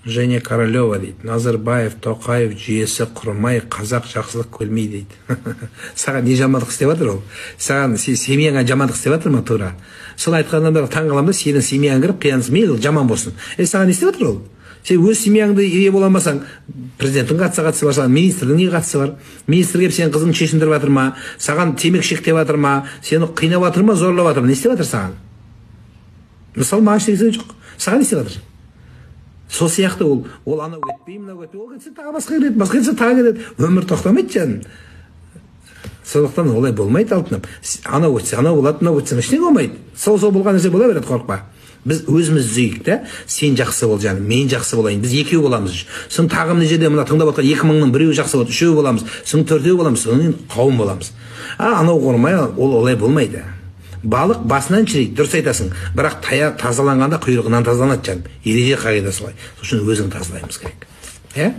Женя Королева дейді: Назарбаев, Тоқаев жүйесі құрмай, қазақ жақсылық көрмейді дейді. Саған не жамандық істеп жатыр ол? Саған, семьяңа жамандық істеп жатыр ма? Тура сол айтқан адамдарға таң қаламын да. Сенің семьяңа кіріп, қиянсыз, мейлі, жаман болсын, е, саған не істеп жатыр ол? Сен өз семьяңды ие бола алмасаң, президенттің қатысы бар, саған министрдің не қатысы бар? Министр келіп сенің қызыңды шешіндіріп жатыр ма? Саған темекі шек деп жатыр ма? Сені қинап жатыр ма, зорлап жатыр ма? Не істеп жатыр саған? Мысалы, маған ештеңе жоқ. Саған не істеп жатыр? Сол сияқты ол анау кетпей, мынау кетпей, ол кетсе, тағы басқа келеді, басқа кетсе, тағы келеді. Өмір тоқтамайды, жаным. Сондықтан олай болмайды, алтыным. Анау өтсе, анау болады, мынау өтсе, ештеңе болмайды. Сол болған нәрсе бола береді, қорықпа. Біз өзіміз түзейік та. Сен жақсы бол, жаным, мен жақсы болайын, біз екеу боламыз. Сосын тағы мына жерде мына тыңдап отқан 2000-ның біреуі жақсы болады, үшеу боламыз, сосын төртеу боламыз, содан кейін қауым боламыз. А анау қормай, ол олай болмайды. Балық басынан шіриді, дұрыс айтасың, бірақ тазаланғанда құйрығынан тазаланады, жаным. Ереже, қағида солай. Сол үшін өзің тазалаймыз керек, иә.